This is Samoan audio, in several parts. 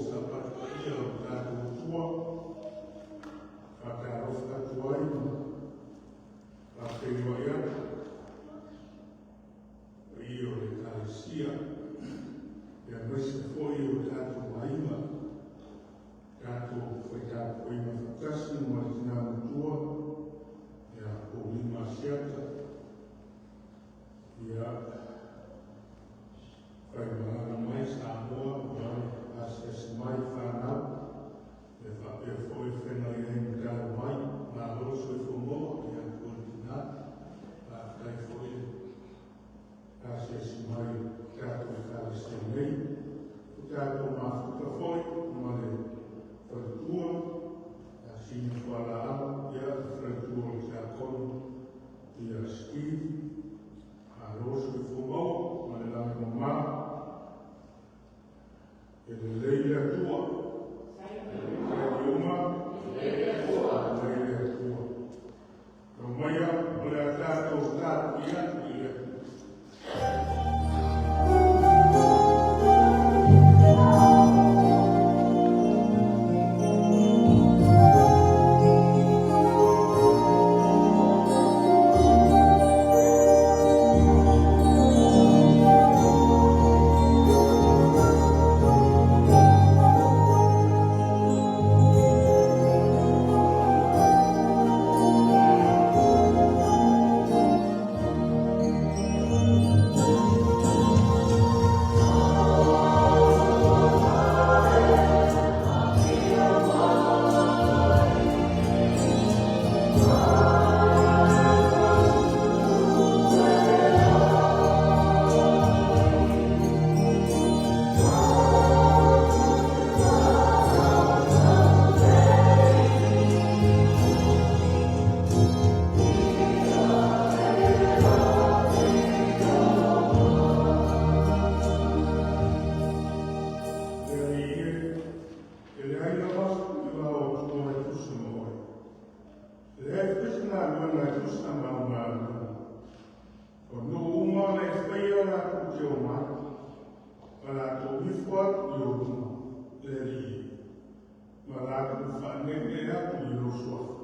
Sapatu Paia o tatou Atua. Faatalofa atu ai ma faafeiloai atu paia o le Ekalesia, aemaise foi o tatou aiga, tatou faitapuaiga faatasi ma le tina matua ia Paulina Asiata, ia faimalaga mai Samoa ua asiasi mai fanau, e faapea foi feagai ai ma talu mai, malo le soifua maua ia te oe le tina, faafetai foi le asiasi mai tatou Ekalesia nei. O tatou mafuta foi ma le faletua, ia Sina Fualaau, ia le faletua o le Tiakono, ia Steve, malo le soifua maua ma le lagi e mama. E lelei le Atua. Taimi uma. Lelei le Atua. Tau maia o le a tatou tapuai atu i le Atua. Le Alii e, e leai lava se va o Atua e tusa ma oe. E leai foi se galuega e tusa ma au galuega. O nuu uma na e faia latou te omai, ma latou ifo atu i ou luma, le Alii e, ma latou faaneenee atu i lou suafa.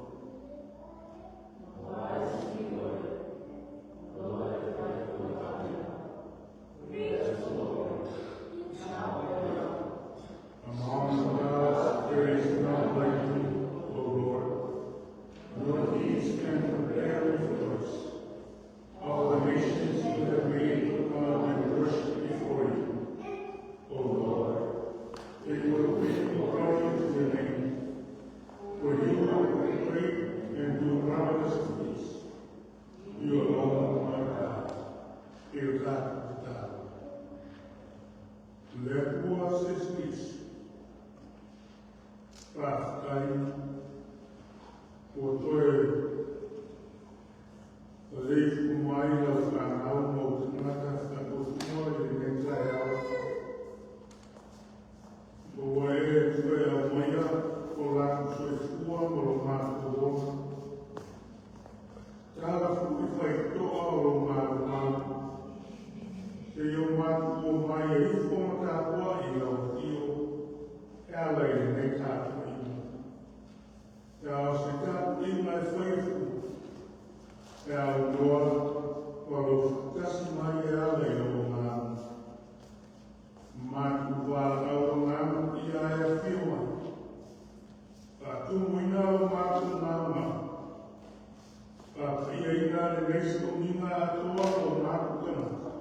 Among the gods there is none like you, O Lord. No deeds can compare with yours. All the nations you have made will come and worship before you, O Lord. They will bring glory to your name, for you are great and do marvelous deeds. You alone are God. E o tatou tatalo. Le Atua Silisili, faafetai ua toe maleifua mai lau fanau ma ou tagata faatuatua i lenei taeao. Ua e toe aumaia o latou soifua ma lo matou ola. Tala fui faitotoa o lo malumalu. Seia o matou o mai e ifo ma tapuai i lau afio e ala i lenei tapuaiga. Ia o se tapuaiga e faia fua. E aunoa ma lou faatasi mai e ala i lau agaga. Matou valaau Agaga Paia e afio mai. Faatumuina lo matou maumau. Faapaiaina lenei sooniga atoa o matou tagata.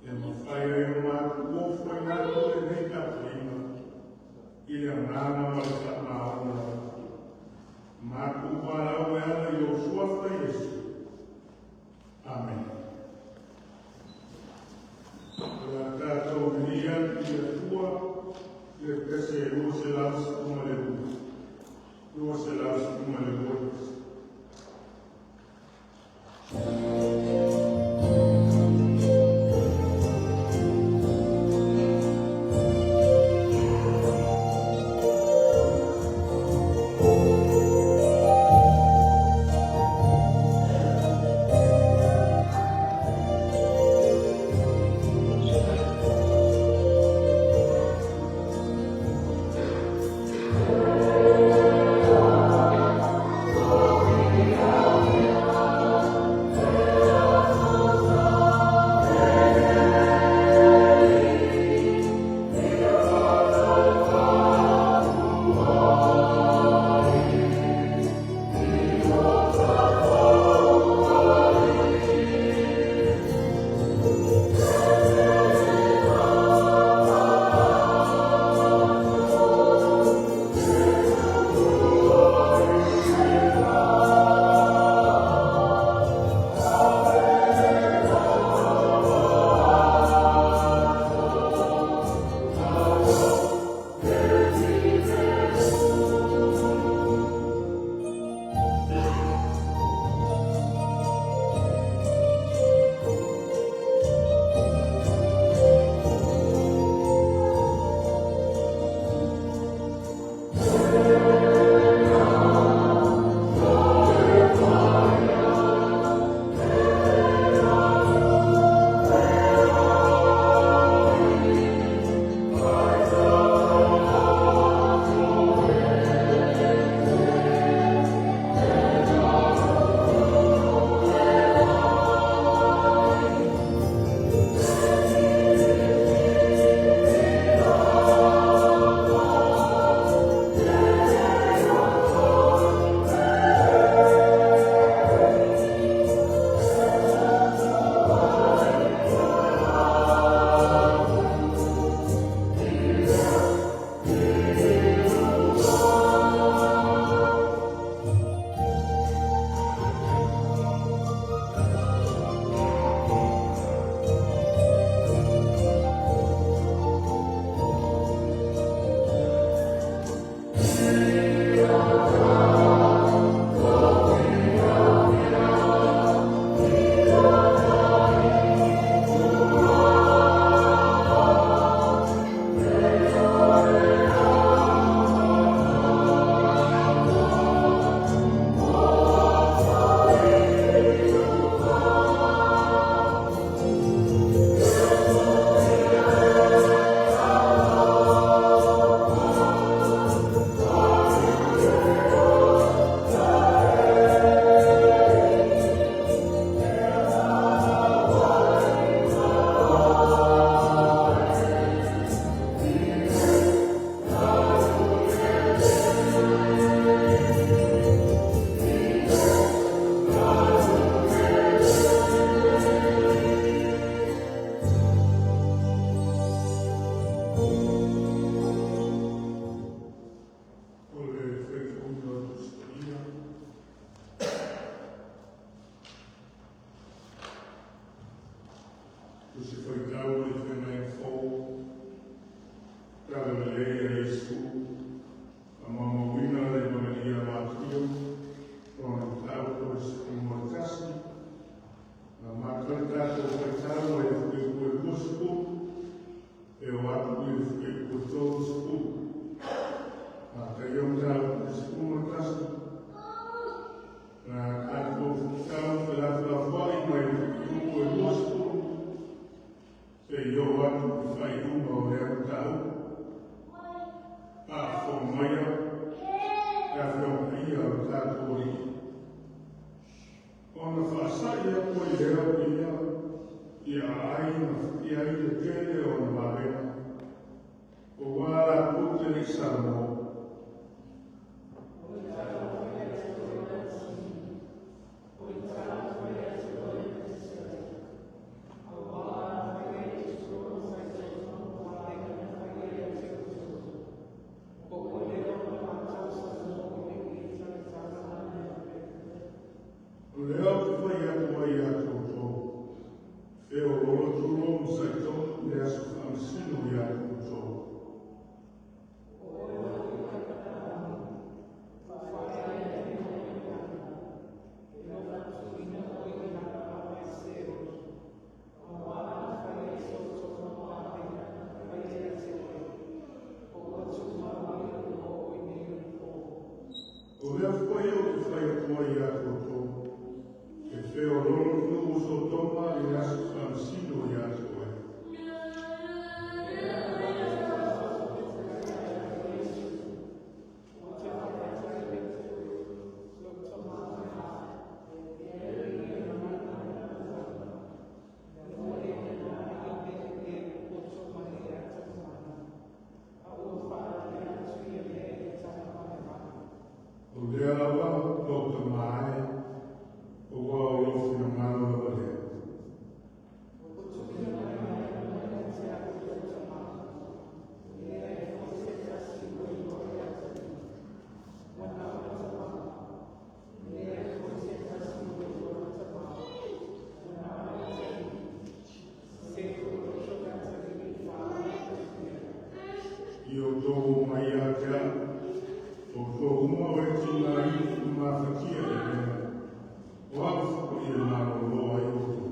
E mafai ai ona matou ofoina atu lenei tapuaiga i le agaga ma le faamaoni lava. Matou valaau e ala i lou suafa Iesu. Amene. O le a tatou viia atu i le Atua i le pese 212. 212. Agalelei a Iesu, faamaumauina le Evagelia a Matio, lona mataupu 11, na amata le tatou faitau mai le fuaiupu e 20 e oo atu i le fuaiupu e 30. Mataio mataupu 11, na tatou faitau felafolafoai mai le fuaiupu e 20 seia oo atu i le faaiuga o lea mataupu. Faafofoga maia le Afioga Paia o le tatou Alii, ona faasai atu ai lea o ia i aai na faia ai le tele o ana vavega, aua latou te le i Salamo. O lea ou te fai atu ai ia te outou, feoloolo Tulo ma Saitona i le aso faamasino ia te outou. O lea foi ou te fai atu ai ia te outou, e feoloolo le nuu o Sotoma i le aso faamasino ia te oe. O lea lava lou tama e, aua o lou finagalo lava lea. I outou omai ia te au, outou uma o e tigaina ma mafatia i lemea, o au foi e malolo ai outou.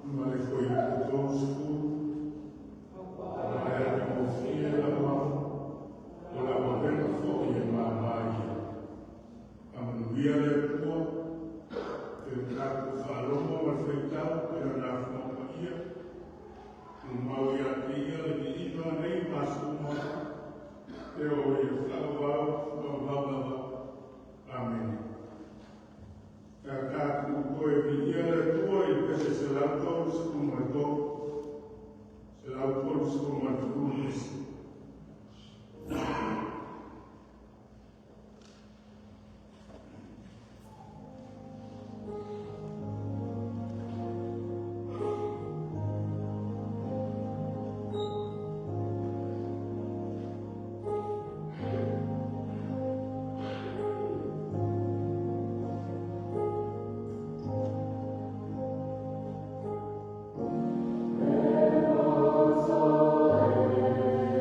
Ma le fuaiupu 30, o le atagofie lau afu, o lau avega foi e mama ia. Faamanuia le Atua i le tatou faalogo ma le faitau i lana Afogaga Paia, tumau ia te ia le viiga nei ma aso uma, e oo ia faavavau, faavavau lava. Amene. Ia tatou toe viia le Atua i le pese 133, 133 pese. Amen.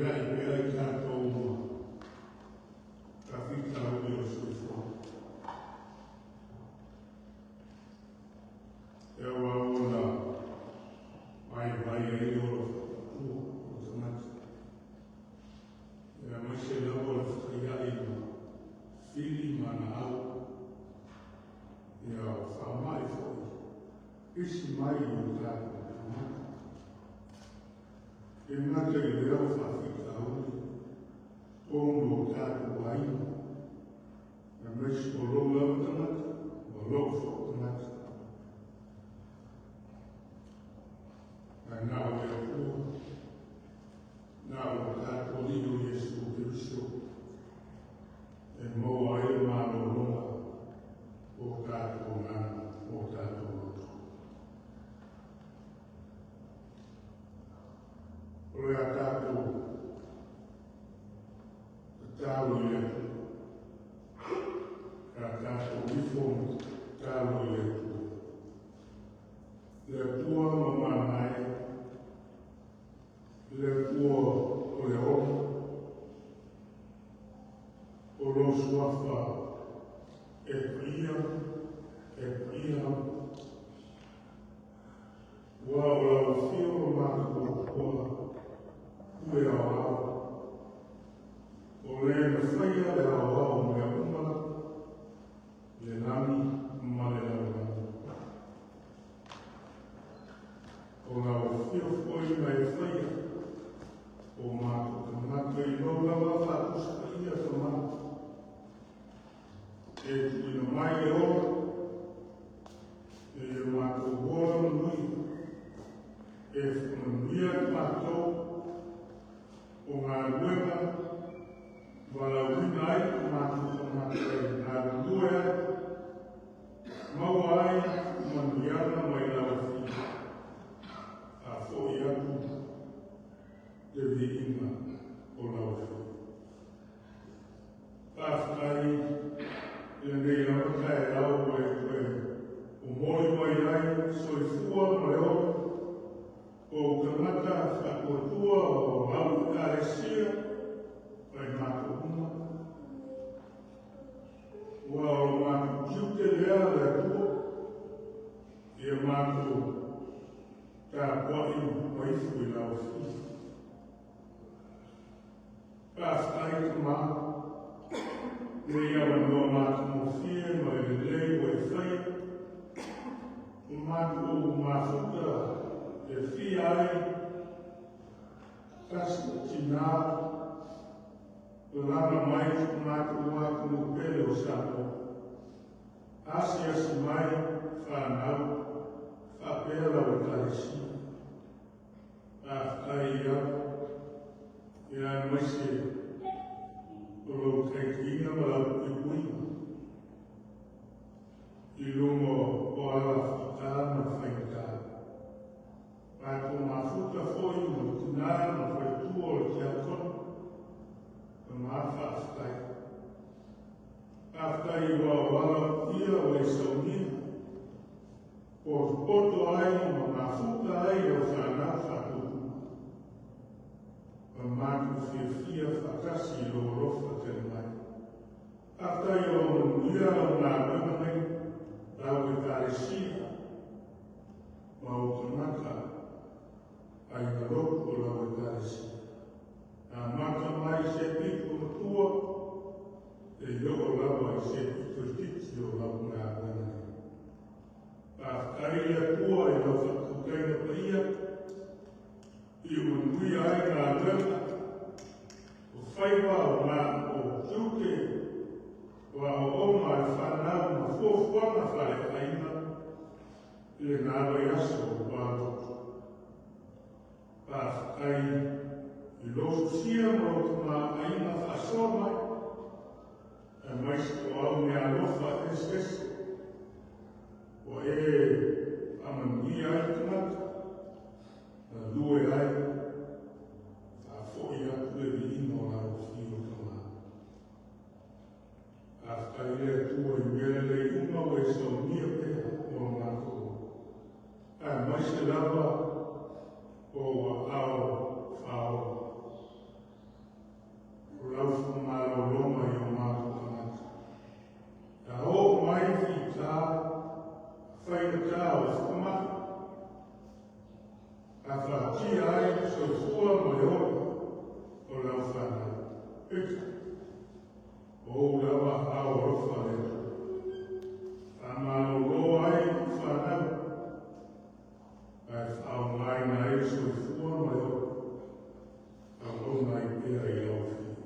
Fesoveai pea i tatou ma faafitauli o le soifua. E auau ona vaivai ai le ola faatua o le tagata. E aemaise lava o le fetaiai ma fili ma naau, ia o faamai foi, isi mai i o tatou tagata. E gata i lea o faafitauli, totonu o tatou aiga, aemaise o lou lava tagata, ma lou foi tagata. Ae na o le Atua, na o le tatou Alii o Iesu Keriso, e maua ai le malologa o tatou agaga, o tatou loto. O le a tatou tatalo i le Atua. A tatou ifo ma tatalo i le Atua. Le Atua mamana e, le Atua o le ola, o lou suafa e paia, e paia, ua o lau afio ma matuatua pule aoao, o le na faia le aoao o mea uma, le lagi ma le lalolagi. O lau afio foi na e faia, o matou tagata i lou lava faatusa paia tamā. E tuuina mai le ola, e ia matou ola manuia, e faamanuia atu matou o galuega valaauina ai o matou tagata e galulue ai, maua ai manuiaga mai lau afio. Faafoi atu le viiga o lau afio. Faafetai i lenei lava taeao ua e toe momoli mai ai soifua ma le ola o ou tagata faatuatua o lau Ekalesia ma i matou uma. Ua o lo matou tiute lea le Atua, ia matou tapuai ma ifo i lau afio. Faafetai Tama, lenei avanoa matagofie ma le lelei ua e faia, o matou mafuta e fia ai, tasi o tina, lalaga mai si o matou atunuu pele o Samoa. Asiasi mai fanau faapea lau Ekalesia. Faafetai ia, ia aemaise o lou taitiina ma lau puipuiga i luga o ala fita ma faigata. Matou mafuta foi ma tina ma faletua o le tiakono, ma faafetai. Faafetai ua o ala ia ua e saunia, potopoto ai ma mafuta ai lau fanau faatuatua. Ma matou fiafia faatasi i lou alofa tele mai. Faafetai o lo manuia lau galuega nei, lau Ekalesia, ma ou tagata aiga lotu o lau Ekalesia. Amata mai se pito matua, e oo lava i se pito itiiti o lau galuega nei. Faafetai le Atua i lau faatautaiga paia, i o manuia ai galuega, o faiva o ngā o tiute, o aoaoga a le fanau ma fuafuaga faaleaiga i lena vaiaso o alo atu. Faafetai i lou sosia ma lou tamaoaiga faasoa mai, aemaise o au meaalofa eseese, ua e faamanuia ai tagata, galue ai, faafoi atu le viiga o lau afio Tama. Faafetai le Atua i mea lelei uma ua e saunia pea mo matou, aemaise lava o ou aao faaola. Peitai, o ou lava aao alofa le Atua, faamalolo ai fanau, ae faaaogaina ai le soifua ma le ola, auauna ai pea i lau Afioga.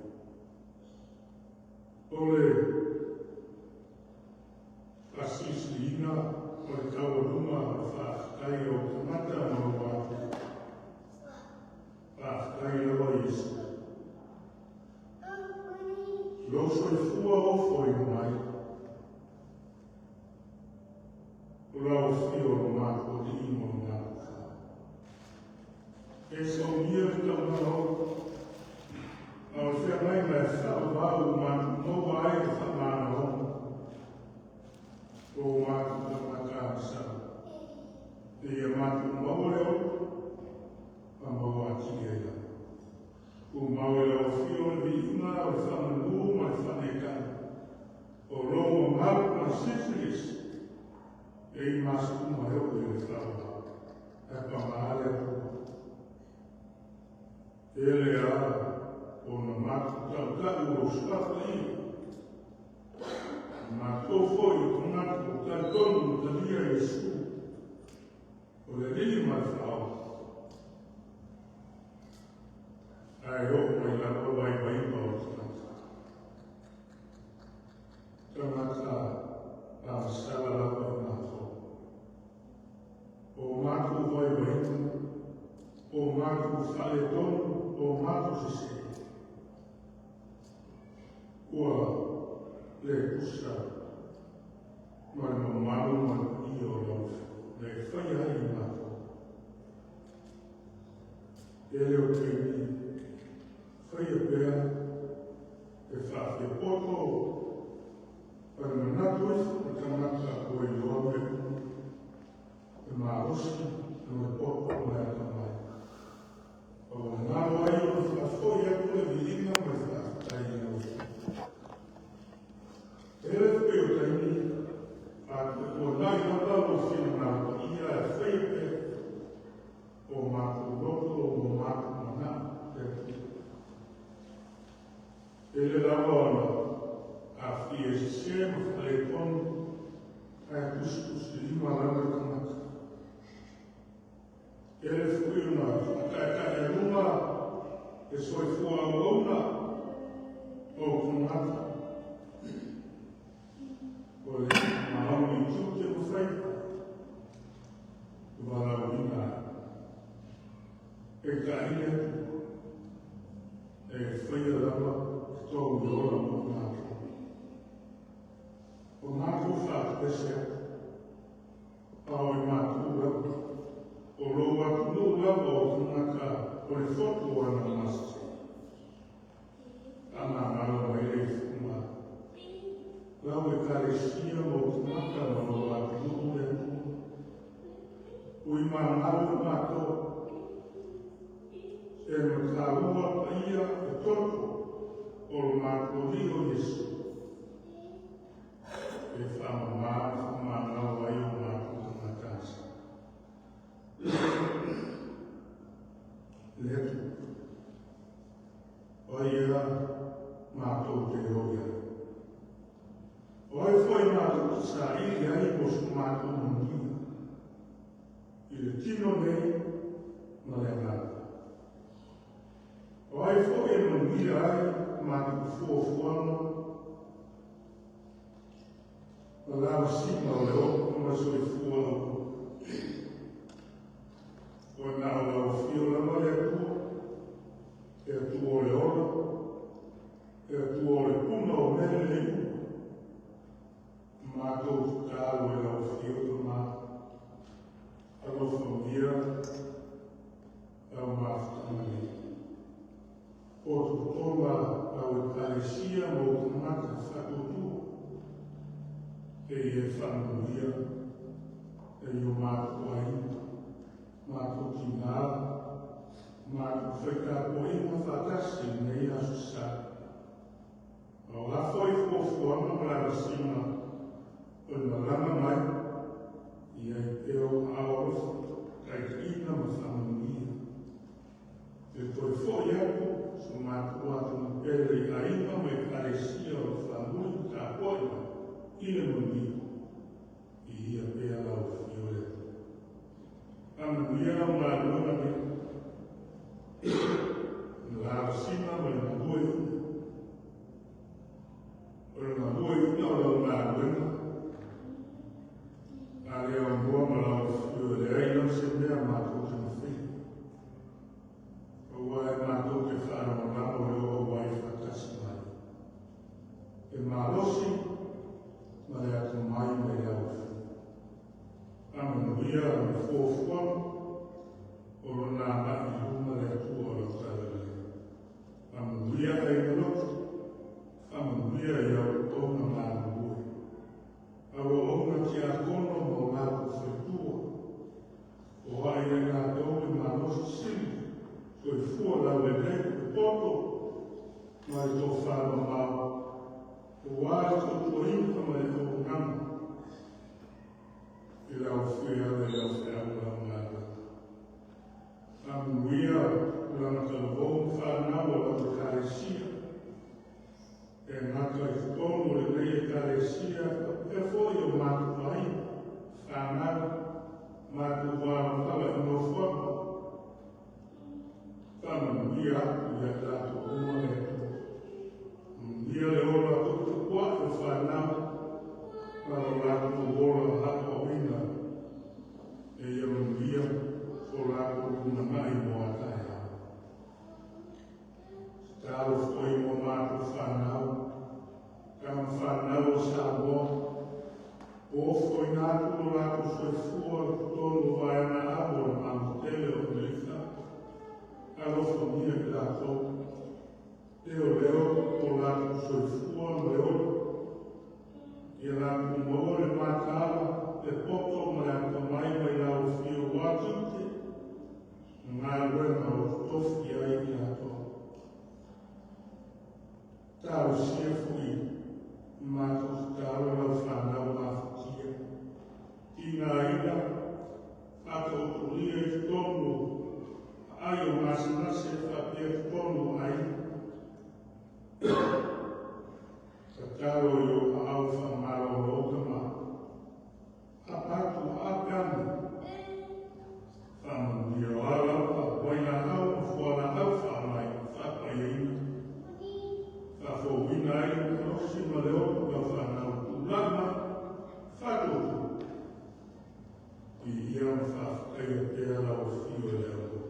O le faasilisiliina o le taualuga o le faafetai a ou tagata ma lou Atua, faafetai lava Iesu. Lou soifua ofoina mai, o lau afio o lo matou Alii ma lo matou Fa. E saunia le taulaga ola, a o le feagaiga e faavavau ua matou maua ai le faamalologa o matou tagata agasala. Ia matou maua le ola ma maua atili ai lava. Tumau i lau afio le viiga o le faamanu ma le faaneetaga, o lou mamalu ma le silisili ese, e i maso uma e oo i le faavavau. Ae paga le Atua, tele lava ona matou tautau lou suafa ia. Matou foi o tagata ua talitonu ma talia Iesu, o le Alii ma le Faaola. Ae oo mai lava vaivaiga o le tagata. Tagata agasala lava i matou. O matou vaivaiga, o matou faaletonu, o matou sese. Ua le tusa ma le mamalu ma le paia o lau Afioga, na e faia ai i matou. E le o taimi, faia pea e faafiapoto pa le manatu ifo o tagata ua iloa mea uma, e malosi no le poto ma le atamai. A ua galo ai ona faafoi atu le viiga ma le faafetai i lau Afioga. E le foi o taimi, faatuatuanai lava lou finagalo paia e faia pea o matou loto ma matou manao le Atua. Tele lava ona aafia i sese ma faaletonu, ae tusitusilima lava le tagata. Tele foi ona faataetaealuga le soifua auauna o tagata, o le maoni i tiute ma faiva, valaauina ai. Peitai le Atua, e faia lava totogi le ola mo matou. O matou faatupese atu, a o i matou lava, o lou atunuu lava o tagata o le fotu o ana masese. Faamagalo mai le ifuga. Lau Ekalesia ma ou tagata ma lou atunuu le Atua. Ui magalo i matou, se mataua paia e toto o lo matou Alii o Iesu. E faamama ma faamagalo ai o matou tagata asa. Le Atua, o ai ea matou te o i ai? O ai foi matou te saili ai mo so matou manuia, i le tino nei ma le agaga? O ai foi e manuia ai matou fuafuaga ma lavasiga o le ola ma le soifua auauna? Ua na o lau afio lava le Atua, e Atua o le ola, e Atua o le puna o mea lelei uma. Matou tatalo i lau afio tama, alofagia lau mafutaga nei. Potopotoga lau Ekalesia ma ou tagata faatuatua, e ia e faamanuia e i o matou aiga, matou tinā, matou faitapuaiga faatasi i lenei aso sa. A o a foi fuafuaga ma lavasiga o le malaga mai, ia i pea o aao alofa, taitaiina ma faamanuia. E toe foi atu so matou atunuu. pele i aiga ma ekalesia o lo faamuli ma tapuai mai i le manuia. Viia pea lau afio e le Atua. Faamanuia lau galuega nei, le lavasiga ma le galueaiina. O le galueaiina o lau galuega, a le aunoa ma lau Afio, e leai lava se mea matou te mafaia, aua e matou te faalagolago i lo auai faatasi mai, le malosi ma le atamai mai lau Afio. Faamanuia i fuafuaga o lona agai i luma le Atua o lau talalelei. Faamanuia aiga lotu, faamanuia i au auauna galulue, auauna tiakono ma o latou faletua, o ai ia i latou le malosi sili, soifua laulelei, le poto ma le tofamamao, aua le tautuaina ma le auaunaga i lau Afio e ala i lau feau ma lau galuega. Faamanuia tulaga talavou ma fanau a lau Ekalesia, e gata i totonu o lenei Ekalesia, faapea foi o matou aiga, fanau, matou valavala i nofoaga. Faamanuia atu ia i latou uma le Atua. Manuia le ola tuputupuae o fanau ma lo latou ola aoaoina, e ia manuia so latou lumanai mo a taeao. Tatalo foi mo matou fanau, tama fanau a Samoa, ua ofoina atu lo latou soifua i totonu o vaega amo a le Malo tele o Amerika. Alofagia i latou, leoleo o latou soifua ma le ola, ia latou maua le mataala, le poto ma le atamai mai lau Afio aua tiute ma galuega ua totofi ai i latou. Talosia foi matou tatalo lau fanau mafatia, tigaina, faataotolia i totonu o aai o gasegase faapea totonu o aiga. Tatalo i ou aao faamalolo tama, hapa atu a pe ane. Faamanuia o a lava vailaau ma fualaau faaaogaina faapaiaina, faafouina ai le malosi ma le ola o lau fanau tulai mai faatuatua. Viia ma faafetaia pea lau afio e le Atua.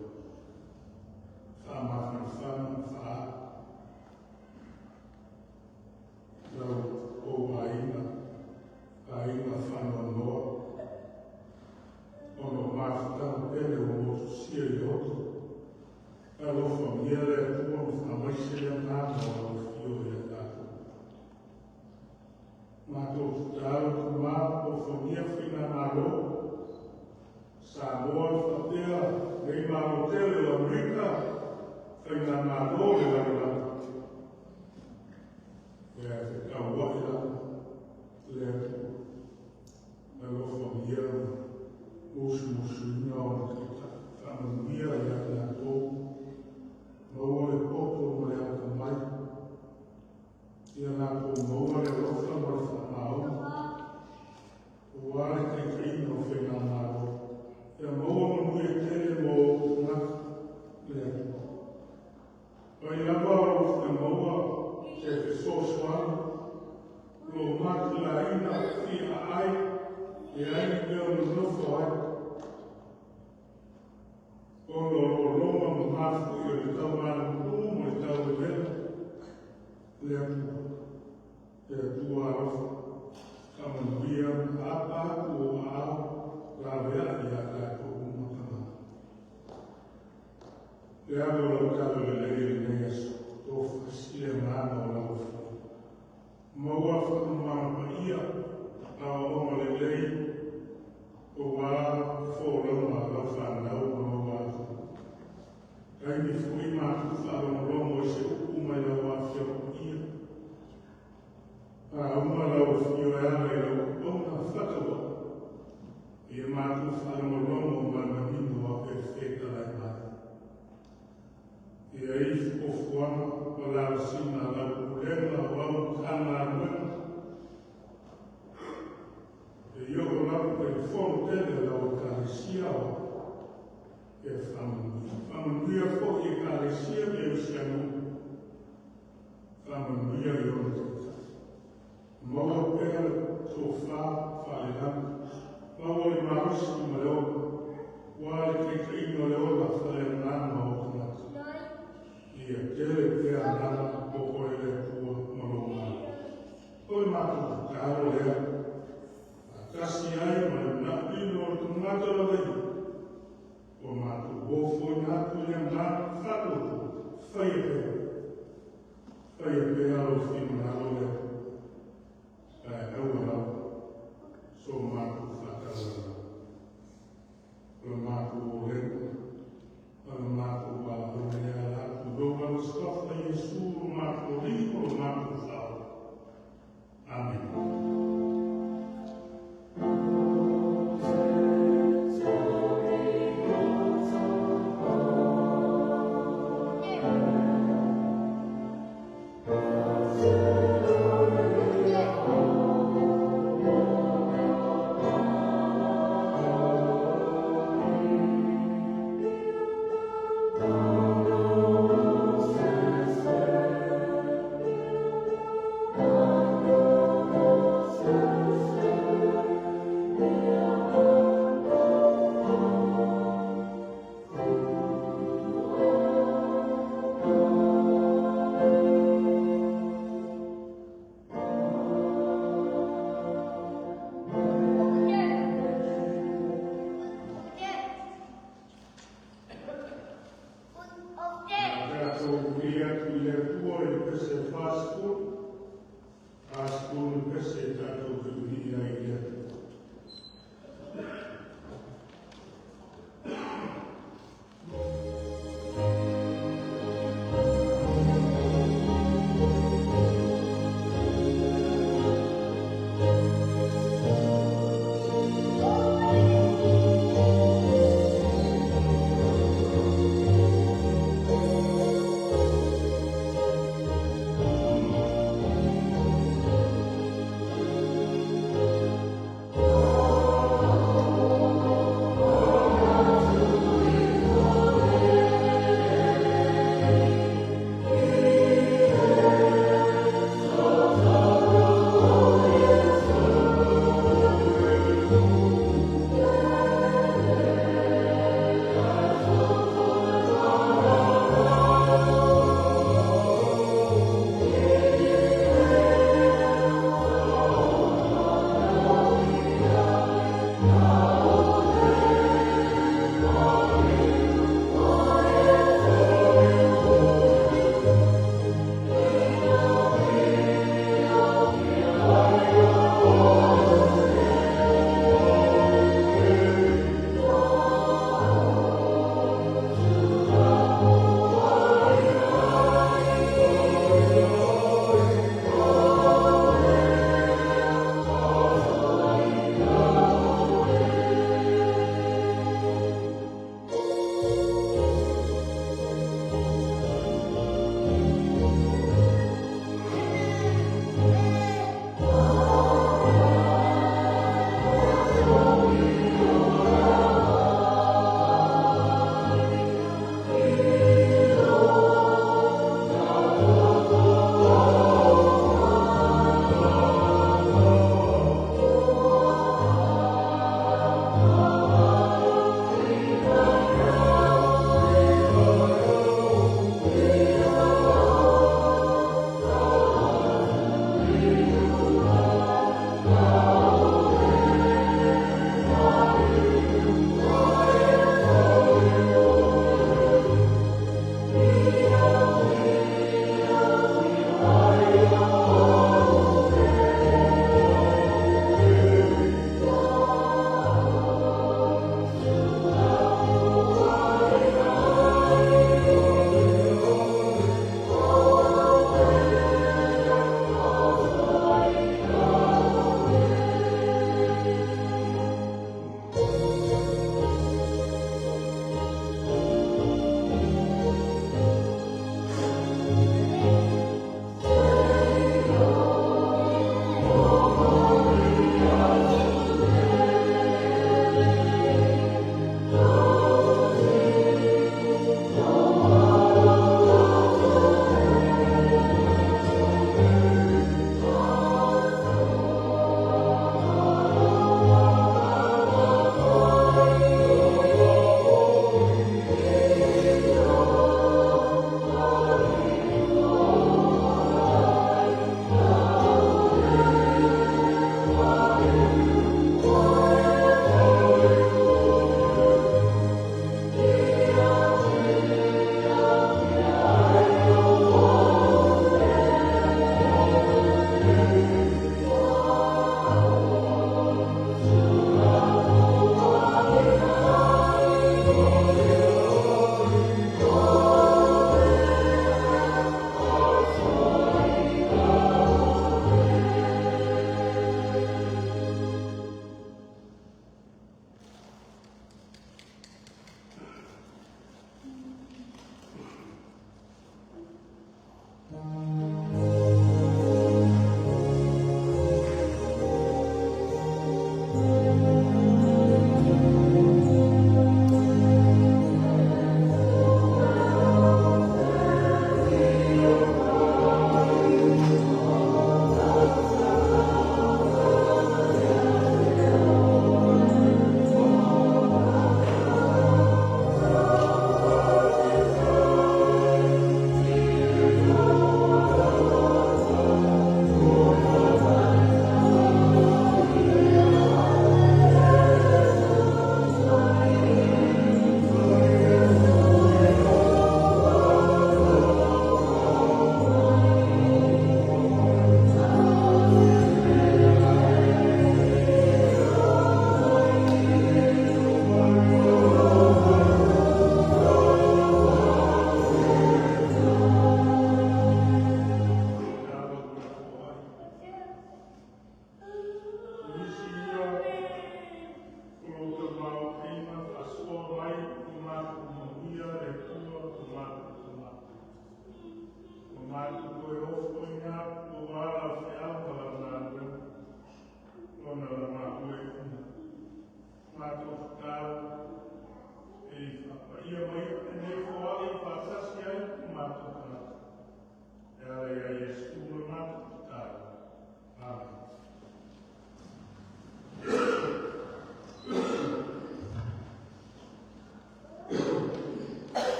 Faamafanafana ma faa lau ou aiga, aiga faanoanoa, ona o mafutaga pele ua motusia i le oti. Alofagia le Atua ma faamaise le agaga o lau afio ia tatou. Matou tatalo tama, alofagia faigamalo Samoa faapea nei Malo tele o Amerika, faigamalo o le lalolagi. Ia fetauai lava le Atua. Alofagia ma musumusuina o ona taitai. Faamanuia ia i latou, maua le poto ma le atamai, ia latou maua le alofa ma le faamaoni, aua le taitaiga o faigamalo. Ia maua manuia tele mo ou tagata le Atua. Mai lava o lou fia maua se fesoasoani, o lo o matilaina fia aai, leai ni mea o nonofo ai. Ona o lologa ma mafuie o le taumalumulumu ma le tauwewela le Atua. Le Atua alofa, faamanuia ma apa atu o aao laveai ia i latou uma tagata. Le alo o lau talalelei i lenei aso, tofa le agaga o lau Afio. Maua faatumamaga paia, aoaoga lelei, aua folauga a lau fanau ma maua atu. Taimi foi matou faalogologo i se upu mai lau Afioga paia. A uma lau Afio e ala i lau auauna faatauvaa, ia matou faalogologo ma le manino a pe fetalai mai. Ia i fuafuaga ma masina a lau Pulega o au Matagaluega, seia oo lava i le fono tele a lau Ekalesia o e faamanuia. Faamanuia foi i Ekalesia ma si a nuu, faamanuia i ona taitai. Maua pea le tofa faalelagi, maua le malosi ma le ola aua le taitaiga o le ola faaleagaga o tagata. Ia tele pea agaga pokole le Atua ma lou malo. O le matou tatalo lea, faatasi ai ma le manao o le tagata lava ia, ua matou ofoina atu i le agaga faatuatua, faia pea, faia pea lou finagalo le Atua, ae aua lava so matou faataualala. O le matou olega, o le matou valaauina e ala atu i lou alo suafa Iesu lo matou Alii ma lo matou Faaola. Amene. Tatou vili atu i le Atua i le pese 40, 40 le pese tatou te vilii ai i le Atua.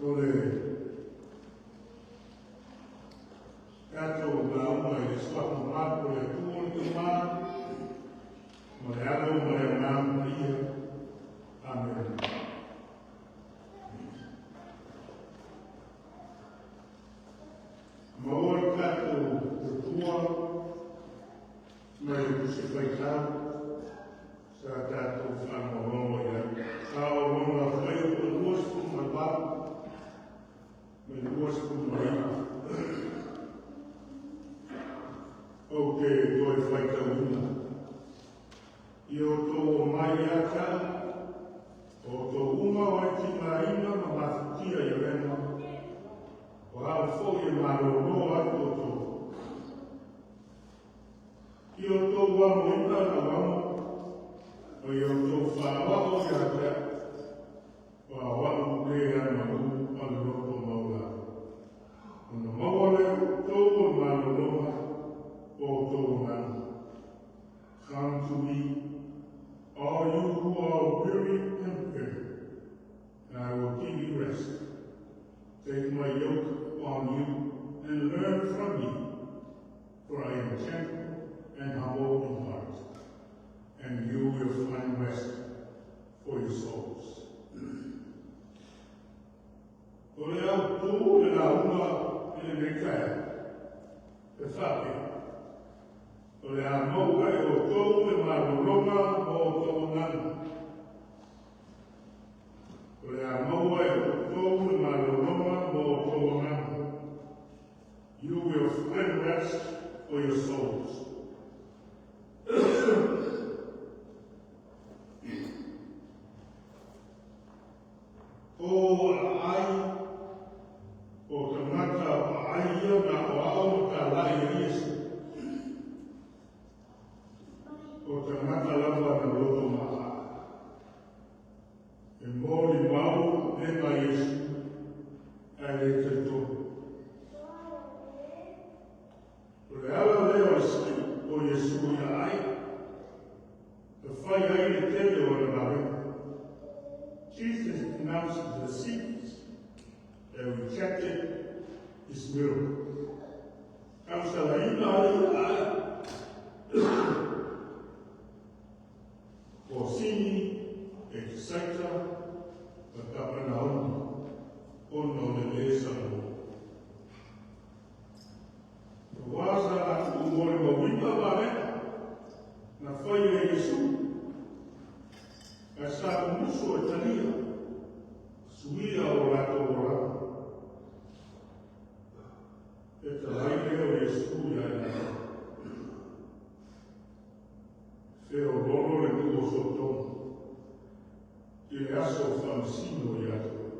O le tatou lauga i le suafa mamalu o le Atua le Tama, ma le Alo ma le Agaga Paia. Amene. Maua le tatou Atua mai le Tusi Faitau sa tatou faalogologo i ai. Sa o lona fuaiupu 28 ma le 29. Ou te toe faitauina. Ia outou omai ia te au, o outou uma o e tigaina ma mafatia i avega, o au foi e malōlō ai outou. Ia outou amoina lau amo, ma ia outou faaoao ia te au, aua o au le amalū ma le loto maualalo. Ona maua lea e outou o le malologa o outou agaga. Come to me, all you who are weary and burdened, and I will give you rest. Take my yoke upon you and learn from me, for I am gentle and humble in heart, and you will find rest for your souls. O le autū o le lauga i lenei taeao, e faapea, o le a maua e outou le malologa mo outou agaga. O le a maua e outou le malologa mo outou agaga. You will find rest for your souls. O ai, o tagata o ai ia na o ao ma talai e Iesu. O tagata lava na loto ma'a. E molimau le ma Iesu, ae le talitonu. O le ala lea o le sa'i o Iesu ia ai, e fai ai le tele o ana vavega. Jesus denounced the deceivers that rejected his miracle. Tausalaina ai ai. O Sini, Petesaita, ma Kapenauma, ona o le lē salamo. Ua sa latou molimauina vavega na faia e Iesu, ae sa mumuso e talia, suia o latou olaga. E talai lea o Iesu ia i latou. Feoloolo le nuu o Sotoma i le aso faamasino ia te oe.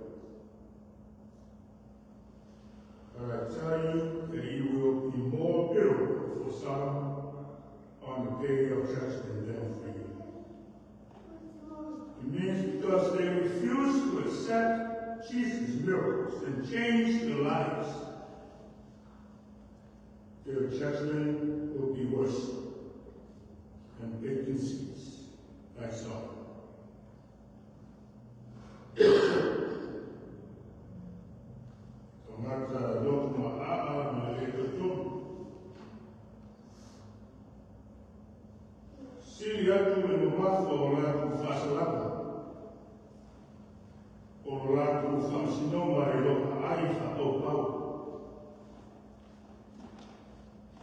But I tell you that it will be more bearable for Sodom on the day of judgment than for you. It means because they refuse to accept Jesus' miracles and change their lives, their judgment will be worse than pagan cities like Sodom. Tagata loto ma'a ma le talitonu. Sili atu le mamafa o latou faasalaga, o lo latou faamasinoga i lo aai faapaupau.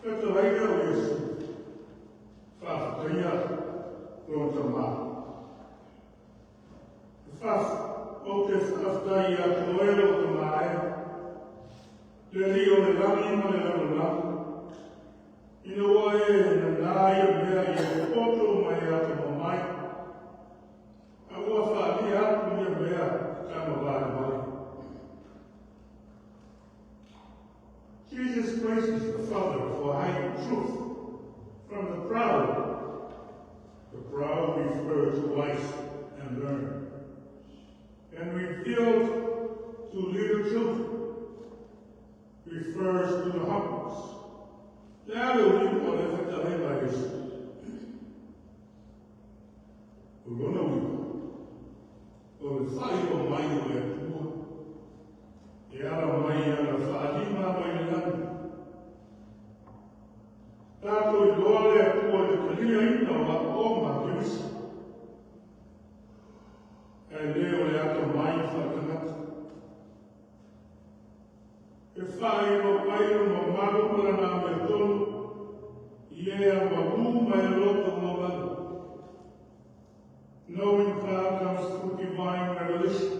Fetalai lea o Iesu, faafetaia lona Tama. Ou te faafetai ia te oe lou Tama e, le Alii o le lagi ma le lalolagi, ina ua e nanā ia mea i e poto ma e atamamai, a ua faaalia atu ia mea i tama valevale. Jesus praises the Father for hiding truth from the proud. The proud refer to wise and learned, and revealed to little children refers to the humbles. Le ale o lipo le whakalenga Yesu. O lona uiga, o le faailoa mai o le Atua, E whaero mai o mamalu ma lana amiotonu, i e amalu ma e loto mamalu. Knowing God comes through divine revelation,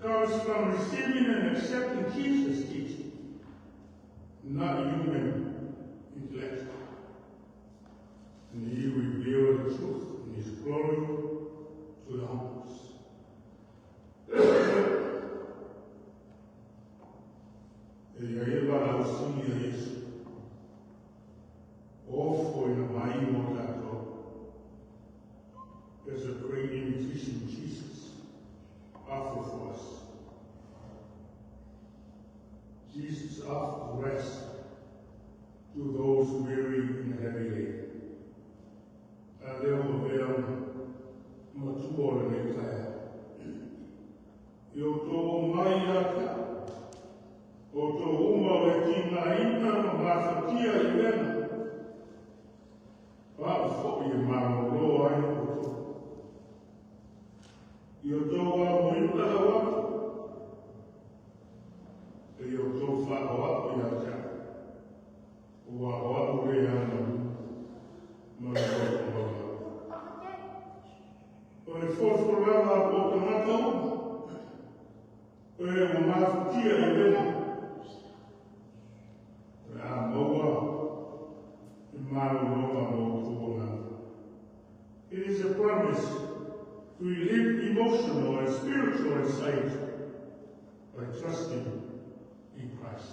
comes from receiving and accepting Jesus' teaching, not human intellect. And he revealed the truth in his glory to the humbles. E ia e wala o sili a Yesu. Ofo ina mai mo tātou. There's a great invitation Jesus offered for us. Jesus offers rest to those weary and heavy laden. A leo ma vea matua o lenei taeao. I o tō mai ia te o tō uma o e tigaina ma mafatia i lena. Pa o foi e malolo ai o tō. I o tō wā mo ina lau atu. E i o tō whao au ia te Ua o au le ana ma le loto maua. O le folafolanga o tagata uma, o e ua mafatia i lena. O le a maua e malologa mo outou agaga. It is a promise to relieve emotional and spiritual anxiety by trusting in Christ.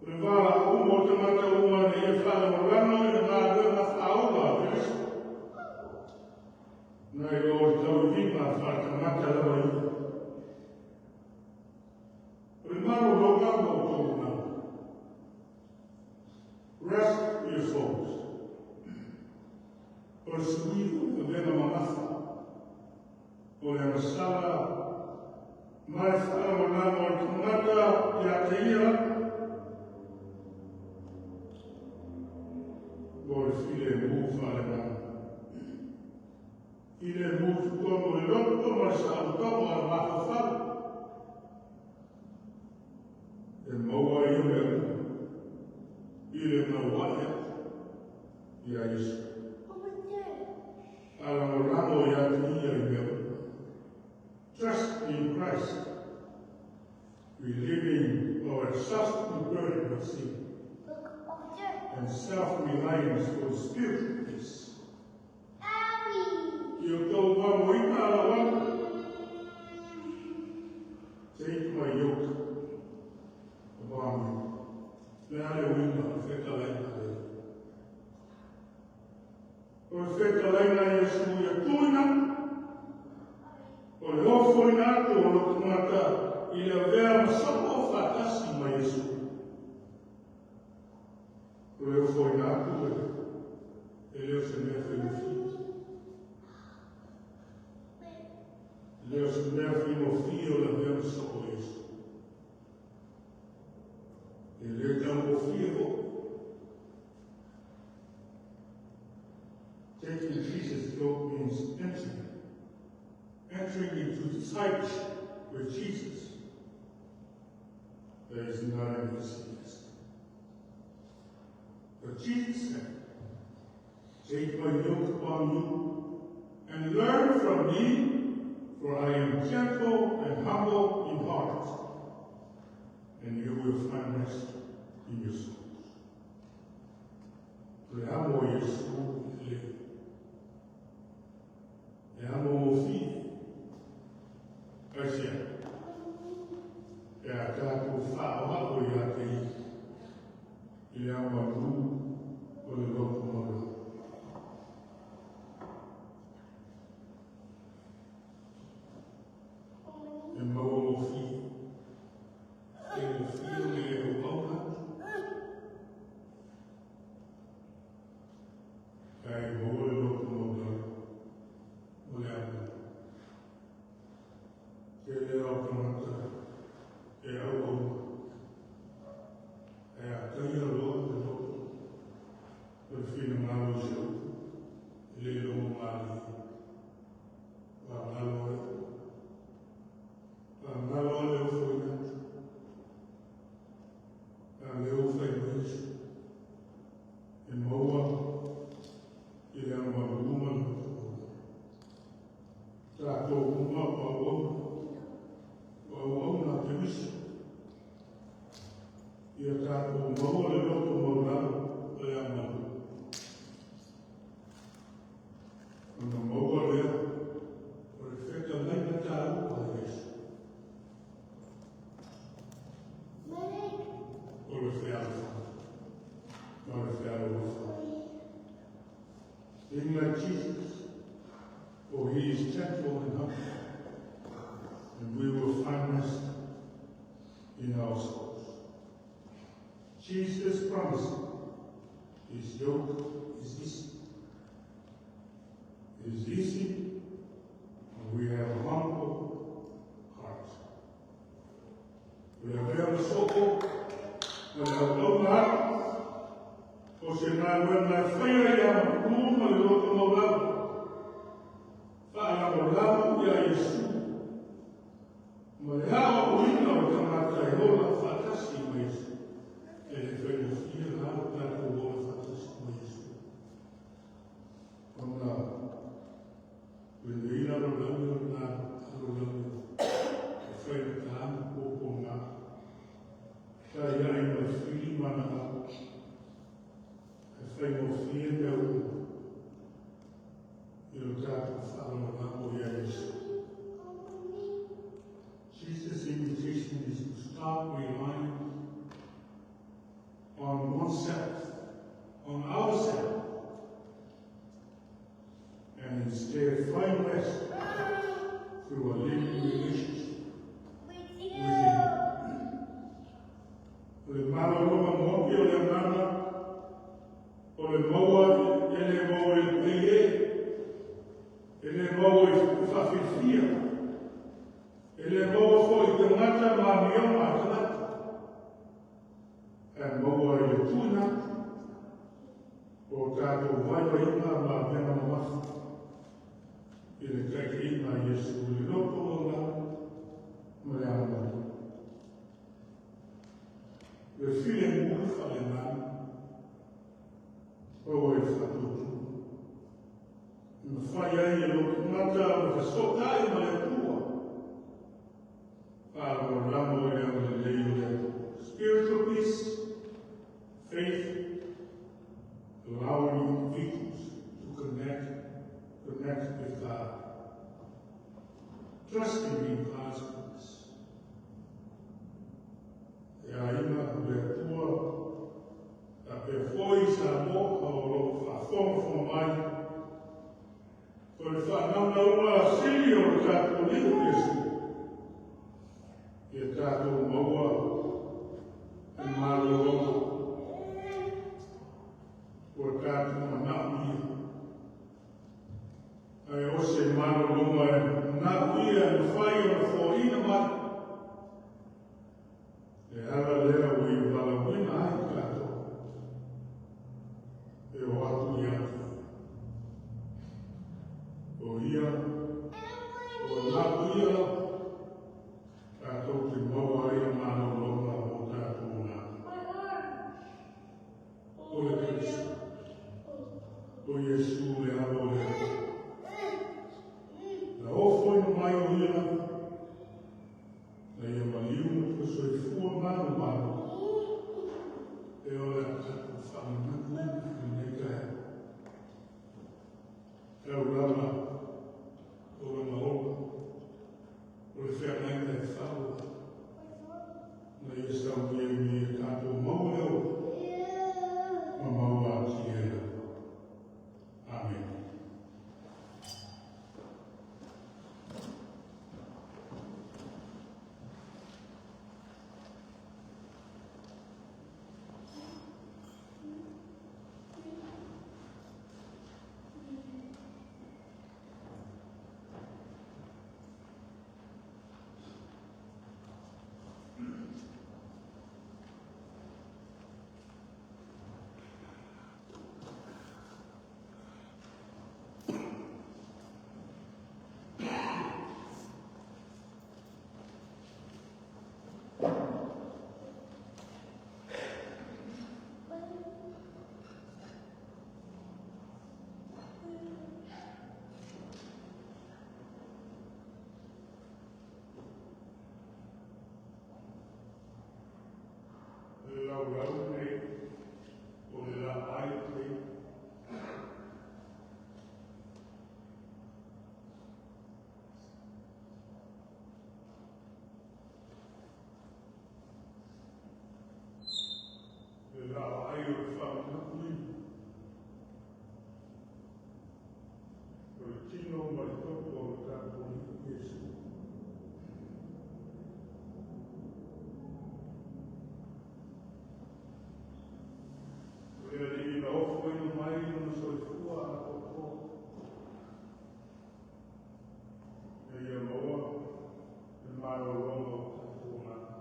O le vala uma o tagata uma na ia faalagolago i le galuega faaola a Keriso. Nai lo le tauiviga faaletagata lava ia. O le malologa mo outou agaga. Rest for your souls. O le suiga o le avega mamafa. O le agasala ma le faalagolago o le tagata ia te ia lava. Mo le filemu faaleagaga. Filemu i totonu o le loto ma le saolotoga o le mafaufau. E maua ia mea uma i le gauai atu ia Iesu. Alagolago ia te ia i mea uma. Trust in Christ, relieving our exhausting burden of sin and self-reliance for the spiritual peace. I o tō amoina lau atu. Take my yoke upon you. Le a le uiga, fetalaiga le. O le fetalaiga Iesu ia tuina, o le ofoina atu o lou tagata i le avea ma soo faatasi ma Iesu. O le ofoina atu e le o se mea faigofie. E le o se mea faigofie o le avea ma soo o Iesu. E le taugofie foi. Taking Jesus' yoke means entering. Entering into discipleship with Jesus. There is not an easy task. But Jesus said, "Take my yoke upon you and learn from me, for I am gentle and humble in heart, and you will find rest in your souls." Le amo Iesu le. E amo o fi. Aisea. E a tātou whaoa o ia te i. I le amalu o le loto maua. E maua o fi. E o fi o le o auna. Kai maua le loto maua o le amo. Ke le au tagata e au au. E a taia loa le loto. O le finagalo i se upu. E le logo malie. Pa ngalo e. Pa ngalo ale o foina atu. Ia tatou maua le loto maualalo o le amalu. Ona maua lea o le fetalaiga taua a Iesu. O le fealofani ma le fealolofa. Being like Jesus, for he is gentle and humble, and we will find rest in our souls. Jesus promised his yoke is easy. It is easy when we have a humble heart. O le avea o le soo, ma le auauna atu, o se galuega e faia ia malu ma le loto maualalo. Faalagolago ia Iesu. Ma le aoaoina o le tagata e ola faatasi ma Iesu. E le faigofie la lo tatou ola faatasi ma Iesu. Ona lenei lalolagi o le lalolagi e faigata ma puapuaga. Taiai ma le fili ma na au. E faigofie mea uma i lo tatou faalagolago ia Iesu. Jesus' invitation is to stop relying on oneself, on ourselves, and instead find rest through a living relationship with Him. O le malologa maopi o le agaga, o le maua e le maua i le paie, e le maua i faafilifia, e le maua foi i tagata ma amioga a tagata, ae maua i le tuuina atu o tatou vaivaiga ma avega mamafa i le taitaiga a Iesu i le loto maualalo ma le agamalu. Le filemu faaleagaga maua i le faatuatua. E mafai ai e lou tagata ona fesootai ma le Atua. Faalagolago i le agalelei o le Atua. Spiritual peace, faith, allowing individuals to connect with God, trusting in God's goodness. E aiga o le Atua, faapea foi Samoa o lo o faafogafoga mai. O le faanaunauga sili o le tatou Alii Iesu, ia tatou maua le malologa ua tatou manaomia. Ae o se malologa e manaomia e mafai ona foaiina mai. Le ala lea ua ia valaauina ai tatou e o atu ia te ia. O ia, ua naua lava, tatou te maua ai le malologa mo tatou olaga. O le Keriso, o Iesu le Alo o le Atua. Na ofoina mai o ia lava, na ia maliu ma toe soifua manumanu, e o le a tatou faamanatuina i lenei taeao. Tau lava o lona ola, o le feagaiga e fau ai, na ia saunia ina ia tatou maua le ola ma maua atili ai lava. Amene. laulau nei o le laai nei. Le laai o le whanganui. O le tino ma le toto o le tatou Iesu. O le alii na ofoina mai lona soifua atoatoa. E ia maua le malologa o tatou agaga.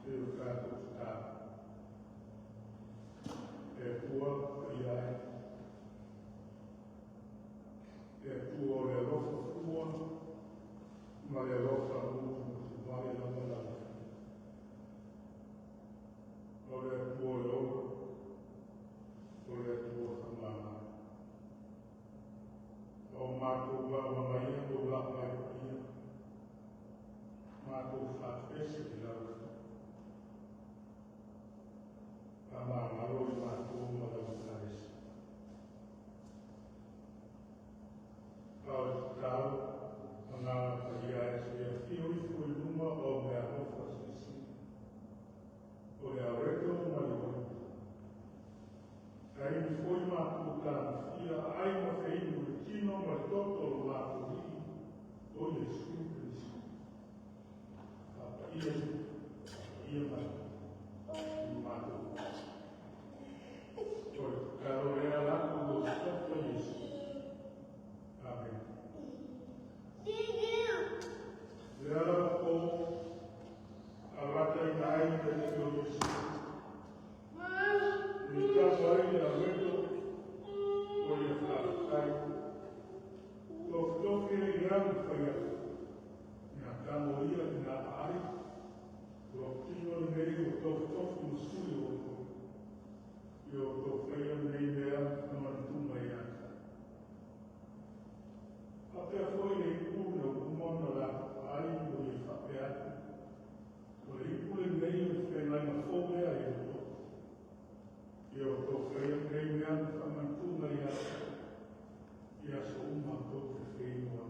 Se o tatou tatalo. E Atua paia e. E Atua o le alofa fua ma le alofa mutumutuvale lava lava. O le Atua o le ola, o le Atua whamama. O mātou vava ia o la mai paia. Mātou whaafese i lau. A māngalo i mātou ma lau karesi. A o te tau, anganga paia e se afio ifo i luma o mea alofa sisi. O le aureto ma le oe. Ai ni foi mātou tāmawhia, ai ma whainu le tino ma le toto o le mātou lii, o Iesu Kristo. Whapaia, whapaia mai, i mātou. O le tatalo lea lako o se Iesu. Amen. Le ala o avata ina ai le lii o Iesu. Ni tau ai le aureto o ia whaafetai. Tofitofi e i au whai atu. Ngā tamo ia i ngā ai. O tino nei o tofitofi ma sui o tō. I o tō whaia nei mea na manutuma i ata. Whapea foi le ipu na umona la ai o ia whapea atu. O le ipu le nei o te whengainga fōlea i o tō. I o tō whaia nei mea na whamanutuma i ata. I aso uma tō te whenua.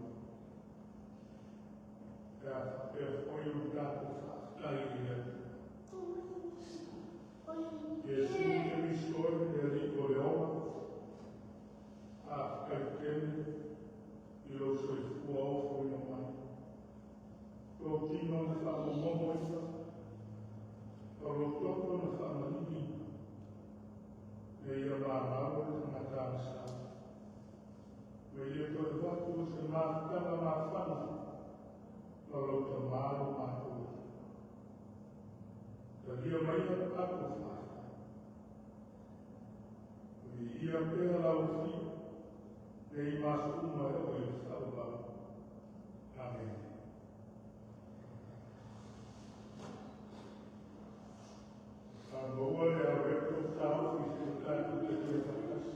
Ea whapea foi o tātou whaafetai i atu. Iesu Kristo e alii o le ola. A whakaitele i lou soifua ofoina mai. Lou tino na whaamomomo ia. O lou toto na whaamalii. E ia māngalo le tangata na sa. Me ia toe watu o se mātanga māwhana. Ma lou tamā o mātou. Talia mai a tātou whaafetai. O i ia pea lau fi, nei maso uma e o i le whaumau. Amen. A maua le aureto tāu i se tātou te te whakasi.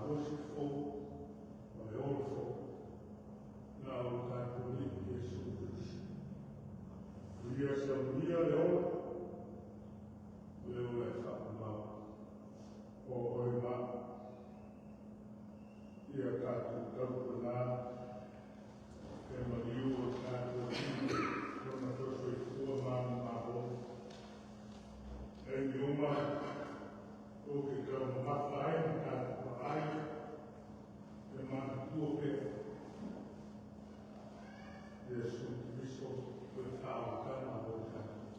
malosi fou ma le ola fou na o lo tatou Alii Iesu Keriso. Ia saunia le ola, o le ola e faamamao o oe ma ia tatou tautuana e maliu o tatou Alii lona soifua manumalo. Taimi uma o ke taumamafa ai ma tatou vaai e manatua pea Iesu Keriso o le faaolataga o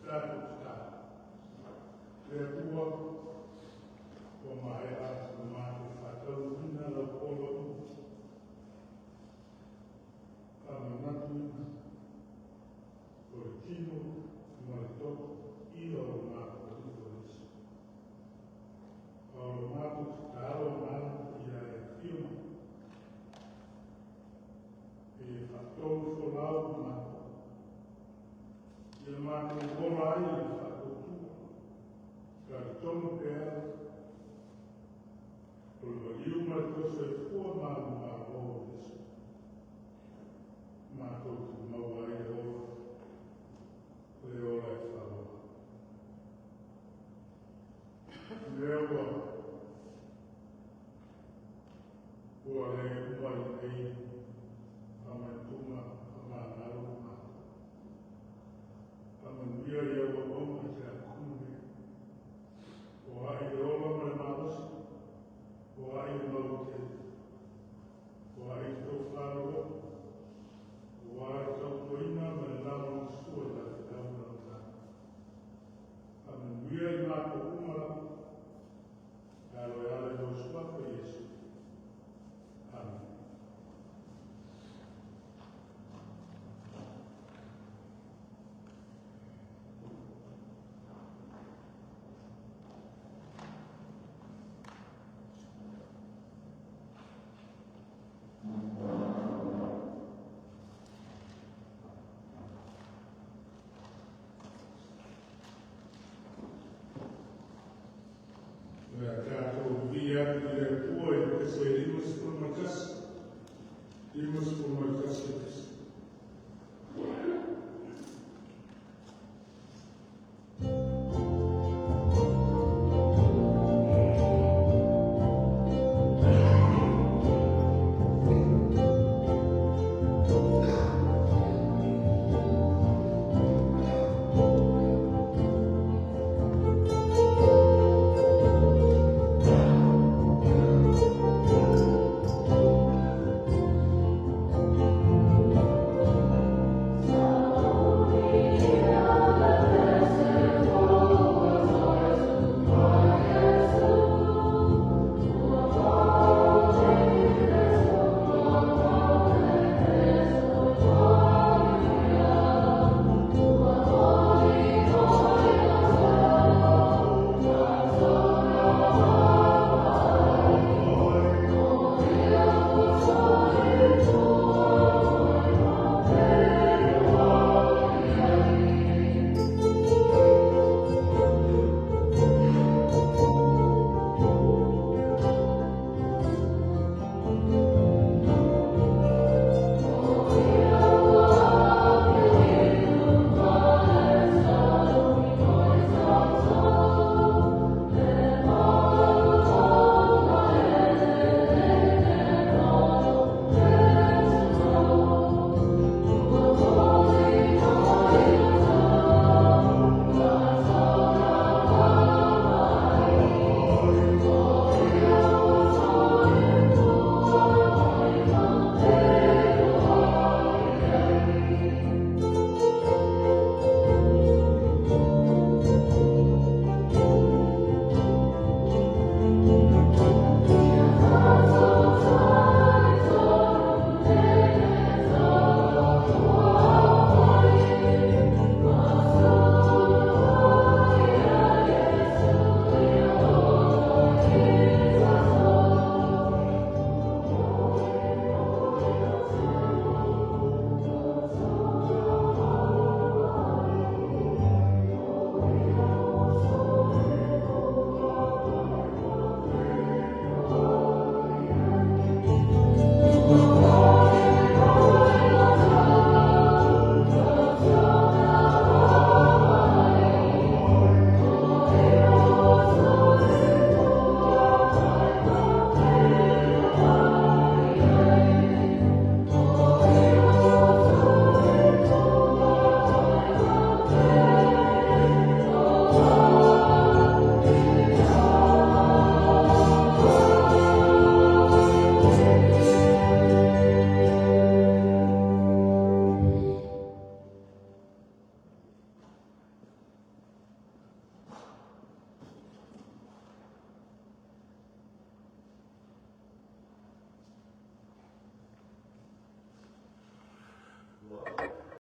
tatou tatalo. Le Atua, ua maea ona matou faataunuuina lau poloaiga, faamanatuina o le tino ma le toto ia o le matou Alii o Iesu. A o le matou tatalo agaga ia e afio mai e faatonufolau ma matou, ia matou ola ai i le faatuatua, talitonu pea o le maliu ma le toe soifua manumalo o Iesu, matou te maua ai le ola, le ola e faaauau. Lea ua le uma i lenei faamanatuga faamagalo ma matou. Faamanuia i au auauna i tiakono nei. O ai le ola ma le malosi, o ai le mautele, o ai le tofa loloto, o ai le tautuaina ma le lagolagosua i la feau ma lau tala. Faamanuia i matou uma lava, e alo e ala i lou suafa Iesu. Amen. Le a tatou viia atu i le Atua i le pese 51, 51 pese.